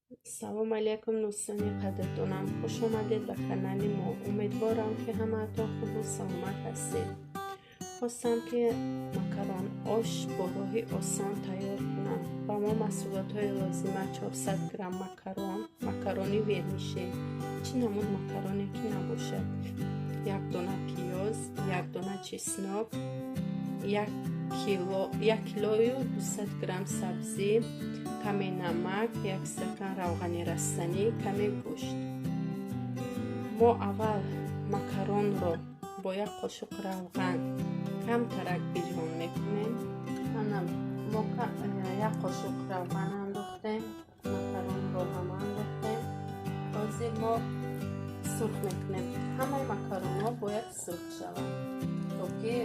Салом алейкум, дӯстони қадрдонам. Хуш омадед ба канали мо. Умедворам, ки ҳамаатон хубу саломат ҳастед. Хостам, ки макарон ош бо роҳи осон тайёр кунам. Ба мо маҳсулотҳои лозима: 400 грамм макарон, макарони вермишел, чӣ намуд макароне ки набошад, як дона пиёз, як дона чеснок, як килою 200 грамм сабзӣ, каме намак, як стакан равғани растанӣ, каме гӯшт. Мо аввал макаронро бо як қошуқ равған камтарак бирён мекунем. Ана мо як қошуқ равған андохтем, макаронро ҳам андохтем. Ҳозир мо сурх мекунем. Ҳамаи макаронҳо бояд сурх шаванд, то ки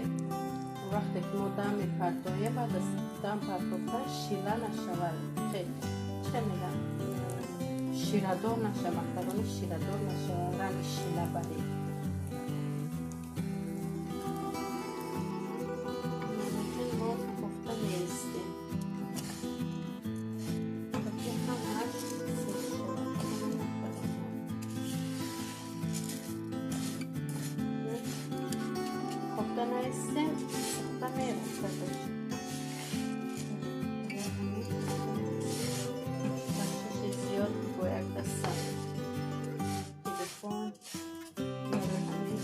вақте ки мо дам мепартоем, баъд аз дам партофтан шира нашавад. Чӣ мегӯям, ширадор нашавад, макарони ширадор нашавад, ранги шила баред. Мо кофта меистем, то ки ҳамааш сурх шавад, ҳамаи макаронҳо. Кофта наистем, сӯхта мерасадаш. Бахшиши зиёд бо як даста телефон, барои ҳамин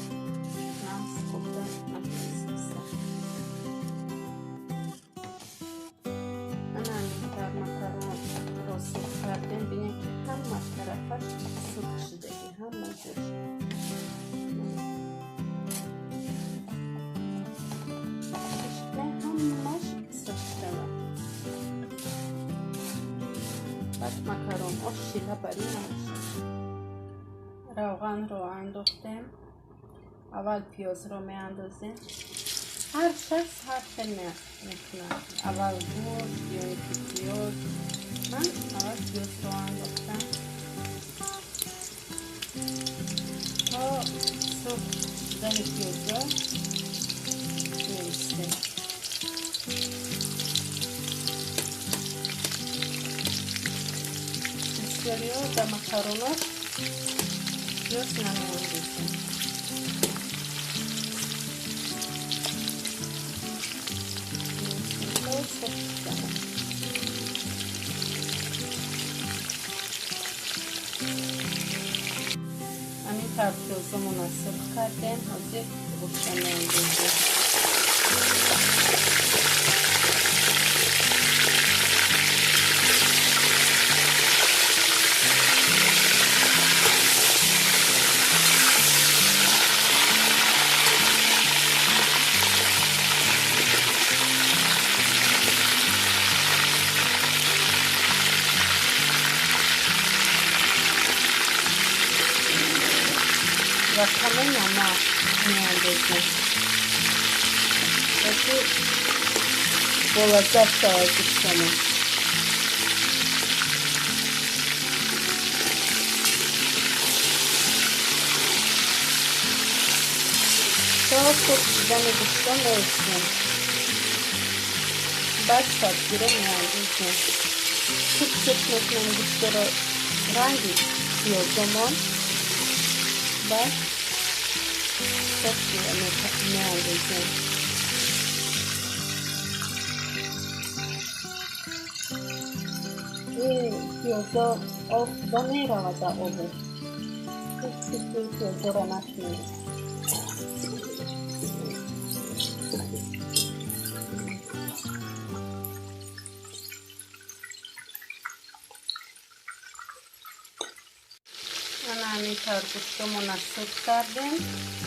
нағз кофта натонистам. Ана ҳаминтавр макаронро сурх кардем. Бинем, ки ҳама тарафаш сурх шудагӣ, ҳама ҷош. Ҳамаш сурх шавад. Баъд макаронҳо шира барӣ намешавад. Равғанро андохтем. Аввал пиёзро меандозем. Ҳар шахс ҳар хел мекунад. Аввал гӯшт ё ин ки пиёз. Ман аввал пиёзро андохтам. То сурх шудани пиёзро меистем. Бисёриҳо дар макаронот пиёз намеандозанд. То сурх шавад. Ҳамин тавр пиёзомонро сурх кардем. Ҳозир гӯшта меандозем. Ва каме намак меандозем, то ки болаззат шавад гӯштамон. То сурх шудани гӯшто меистем. Баъд сабзиро меандозем. Хуб сурх мекунем гӯшторо ранги пиёзомон. Баъд сабзиро меандозем. Ин пиёзо об шуда меравад дар обу. Ҳеҷ фикри пиёзоро накунед. Ана ҳамин тавр гӯштомонро сурх кардем.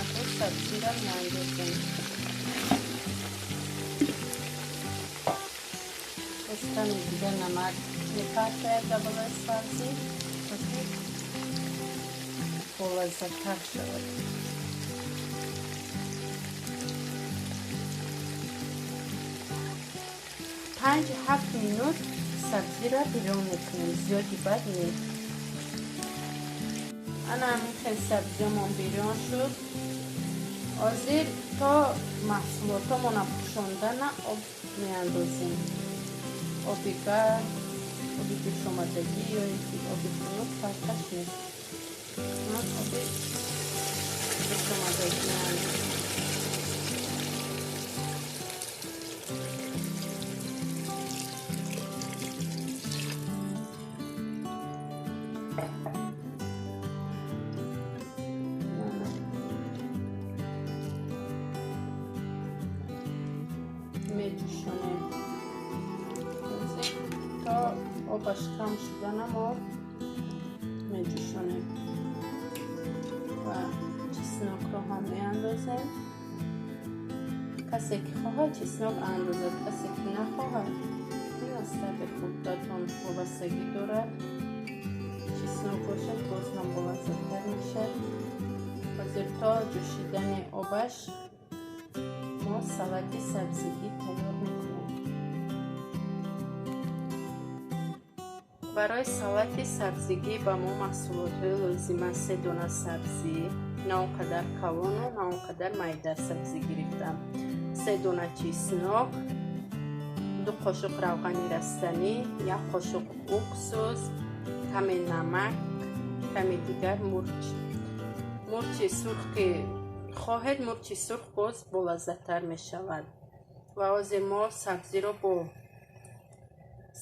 Акнун сабзиро меандозем. Боз каме дига намак мепартояд дар болои сабзӣ, то ки болаззаттар шавад. 5-7 минут сабзиро бирён мекунем, зиёди бад не. Ана ҳамин хел сабзиёмон бирён шуд. Ҳозир то маҳсулотомонро пӯшондана об меандозем. Оби гарм, Оби ҷӯшомадагӣ ё ин ки оби хунук фарқаш нест. Ман оби ҷӯшомадагӣ меандозам. Меҷӯшонем то обаш кам шудана мо меҷӯшонем ва чеснокро ҳам меандозем. Касе ки хоҳад чеснок андозад, касе ки нахоҳад ин аз таби худатон вобастагӣ дорад. Чеснок бошад боз ҳам болаззаттар мешавад. Ҳозир то ҷӯшидани обаш мо салати сабзигӣ тайёр мекунем. Барои салати сабзигӣ ба мо маҳсулотҳои лозима: 3 дона сабзӣ, на он қадар калону на он қадар майда сабзӣ гирифтам, 3 дона чеснок, 2 қошуқ равғани растанӣ, 1 қошуқ уксус, каме намак, каме дигар мурч. Мурчи сурх ки хоҳед, мурчи сурх боз болаззаттар мешавад. Ва ҳозир мо сабзиро бо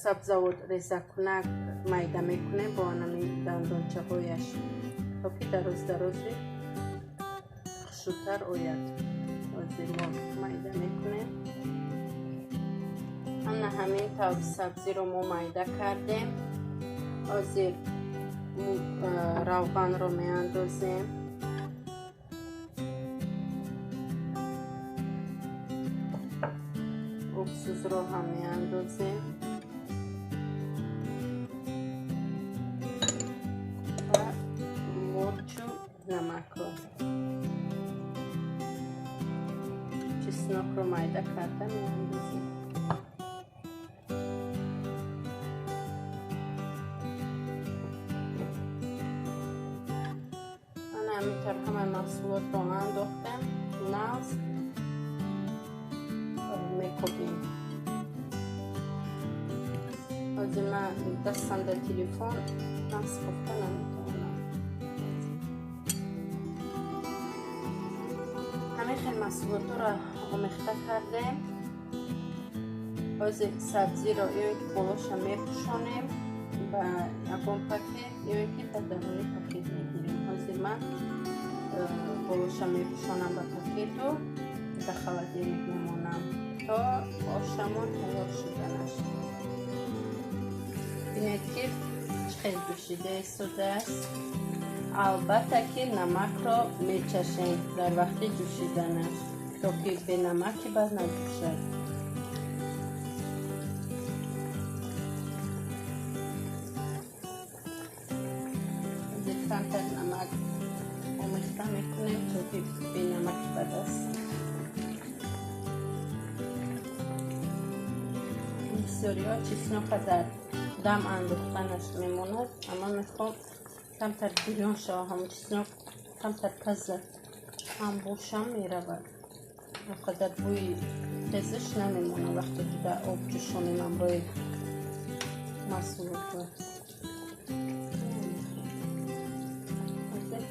сабзавот резакунак майда мекунем бо анами дандончаҳояш, то ки дароз дарози хушрӯтар ояд. Ҳозир мо майда мекунем. Ана ҳамин тавр сабзиро мо майда кардем. Ҳозир равғанро меандозем. Уксусро ҳам меандозем ва мурчу намакро. Чеснокро майда карда меандозем. Ана ҳамин тавр ҳамаи маҳсулотро андохтем. Нағз мекобем. Ҳозир ман дастам дар телефон нағз кофта наметавонам. Ҳамин хел маҳсулотҳоро омехта кардем. Ҳозир сабзиро ё ин ки болоша мепӯшонем ба ягон пакет, ё ин ки дар даруни пакет мегирем. Ҳозир ман болоша мепӯшонам ба пакету дар холодильник мемонам то ошамон тайёр шуданаш. Бинед ки чӣ хел ҷӯшида истодааст. Албатта ки намакро мечашем дар вақти ҷӯшиданаш, то ки бенамаки бад наҷӯшад. Ҳозир камтар намак омехта мекунем, то ки бенамаки бад аст. Бисёриҳо чеснока дар дам андохтанаш мемонад, аммо мехоҳам камтар бирён шава, ҳамон чеснок камтар пазад ҳам бошам меравад. Он қадар бӯи тезаш намемонад вақте ки дар об ҷӯшонем ҳамроҳи маҳсулотҳо.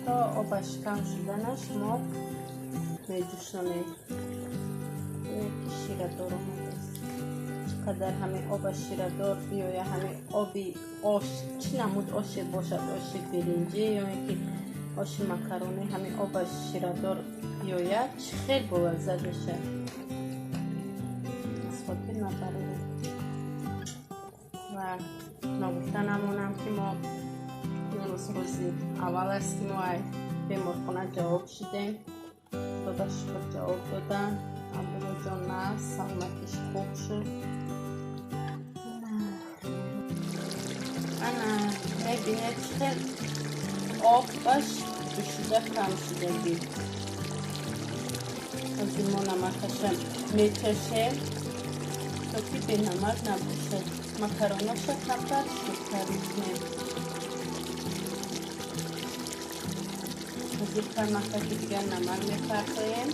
То обаш кам шуданаш мо меҷӯшонем. Бинед ки ширадор омадааст. Чӣ қадар ҳамин оба ширадор биёя, ҳамин оби ош, чӣ намуд оше бошад, оши биринҷӣ ё ин ки оши макаронӣ, ҳамин оба ширадор биёяд, чӣ хел болаззат мешавад. Аз хотир набарем. Ва ногуфта намонам ки мо имрӯз рӯзи аввал аст ки мо аз беморхона ҷавоб шудем. Худо шукр ҷавоб додан. Абдуллоҷон на, саломатиш хуб шуд. Ана мебинед чӣ хел обаш ҷӯшида кам шудагӣ. Ҳозир мо намакаша мечашем то ки бенамак набошад. Макароноша камтар шуртар мекунем. Ҳозир камакаки дигар намак мепартоем.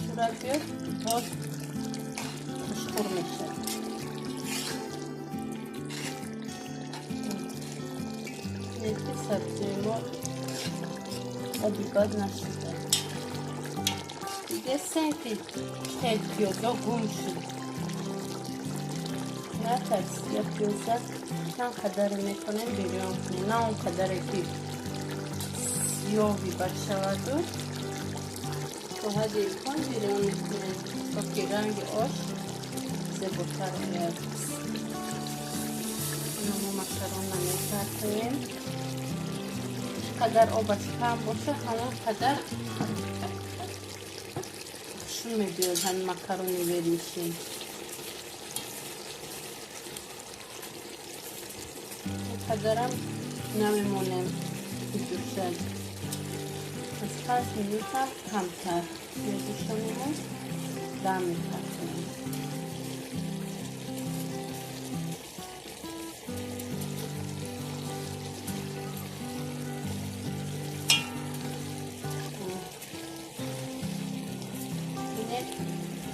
Шурат биёд, боз хушхӯр мешавад. Сабзии мо оби бад нашуда. Дидесен, ки хел пиёзо гум шуд. Натарс, я пиёза чанд қадаре метавонем бирён кунем, на он қадаре ки сиёҳи бад шаваду, то ҳадди имкон бирён мекунем, то ки ранги ош зеботар ояд. Мо макарона мепартоем. Чӣ қадар обаш кам боша, ҳамон қадар хушрӯ мебиёд ҳамин макарони вермишел. Қадарам намемонем биҷӯшад, аз 5 минутам камтар меҷӯшонему дам мепартоем.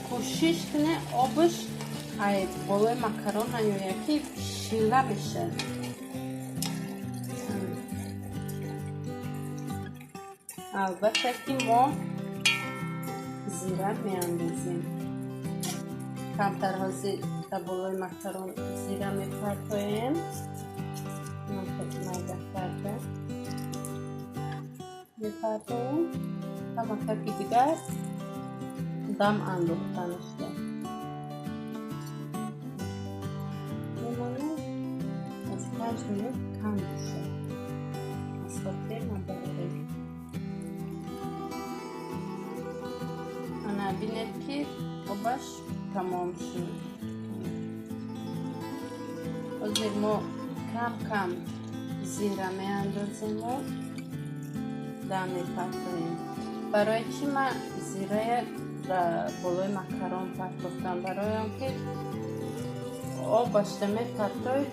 Кӯшиш кунед, обаш ай болои макарон наёяд, ки шила мешавад. Албатта, ки мо зира меандозем камтар. Ҳозир дар болои макарон зира мепартоем, майда карда мепартоем. Камакаки дигар дам андохтанашда мемонад, аз 5 минут кам бошад, аз хотир набароред. Ана, бинед, ки обаш тамом шуд. Ҳозир мо кам кам зира меандозему дам мепартоем. Барои чӣ ман зирая дар болои макарон партохтам? Барои он ки обашда мепартои,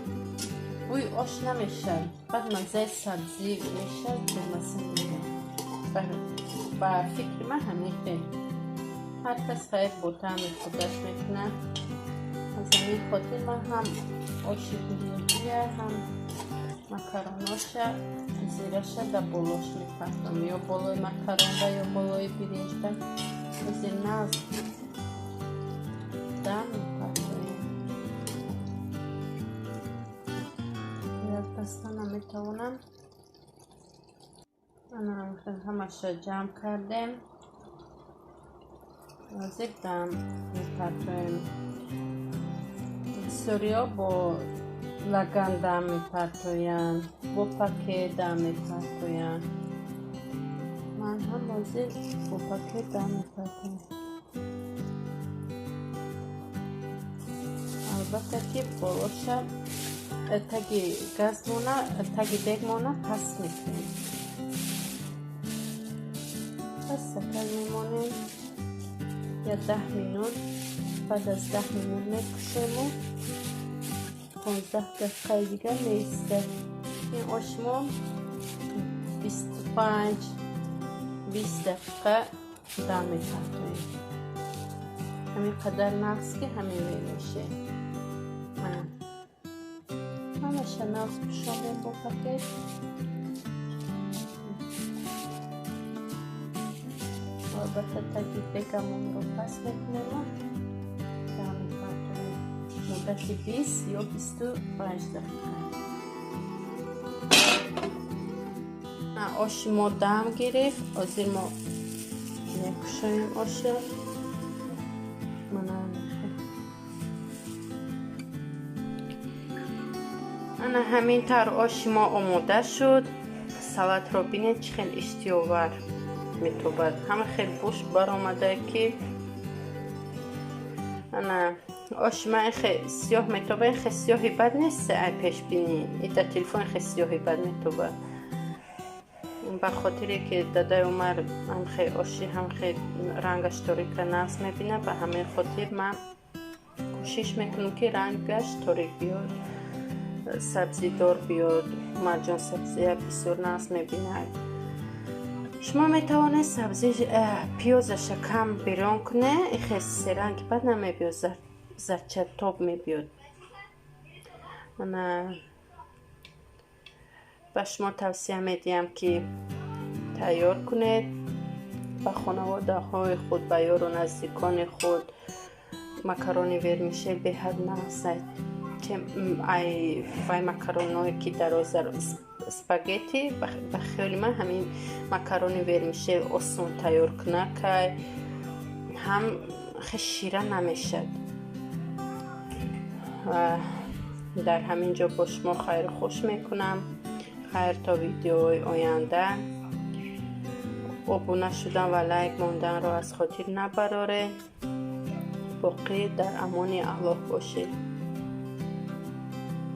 бӯи ош намешавад, баъд маззаи сабзӣ мешавад, бемазза меояд. Ба фикри ман ҳамин хел. Ҳар кас хайр бо таъми худаш мекунад. Аз ҳамин хотир ман ҳам оши биринҷия, ҳам макароноша зираша дар болош мепартом, ё болои макаронда, ё болои биринҷда. Ҳозир нағз дам мепартоем. Як даста наметавонам. Ана, ҳамаша ҷамъ кардем. Ҳозир дам мепартоем. Бисёриҳо бо лаган дам мепартоянд, бо пакет дам мепартоянд. Ман ҳам ҳозир бо пакет дам мепартоям. Албатта, ки болоша таги газмона, таги дегмона паст мекунем, пастакак мемонем я 10 минут. Баъд аз 10 минут мекушему, 15 дақиқаи дигар меистад. Ин ош мо 25, 20 дақиқа дам мепартоем. Ҳамин қадар нағз, ки ҳамин мемешем. Ҳамаша нағз пӯшонем бо пакет. Албатта, таги дегамонро паст мекунему, дам мепартоем муддати 20 ё 25 дақиқа. Оши мо дам гирифт. Ҳозир мо мекушоем оша. Мана, ана ҳамин тавр оши мо омода шуд. Салатро бинед, чӣ хел иштиёвар метобад, ҳама хел бӯш баромада, ки ана оши ман хе сиёҳ метоба. Хе сиёҳи бад нест, ай пешбинӣ и дар телефон хе сиёҳи бад метоба. Ба хотире ки дадаи Умар ҳамхе оши ҳамхе рангаш торика нағз мебинад, ба ҳамин хотир ман кӯшиш мекунам, ки рангаш торик биёд, сабзидор биёд. Умарҷон сабзия бисёр нағз мебинад. Шумо метавонед сабзи пиёзаша кам бирён кунед, ихе серанги бад намебиёд, зардчатоб мебиёд. Ана. Ба шумо тавсия медиҳам, ки тайёр кунед ба хонаводаҳои худ, ба ёру наздикони худ. Макарони вермишел беҳад нағз, ай вай макаронҳое ки дароз, спагетти. Ба хиёли ман, ҳамин макарони вермишел осон тайёр кунакай, ҳам хел шира намешад. Дар ҳамин ҷо бо шумо хайру хуш мекунам. Хайр, то видеои оянда. Обуна шудан ва лайк монданро аз хотир набароред. Боқӣ дар амони Аллоҳ бошед.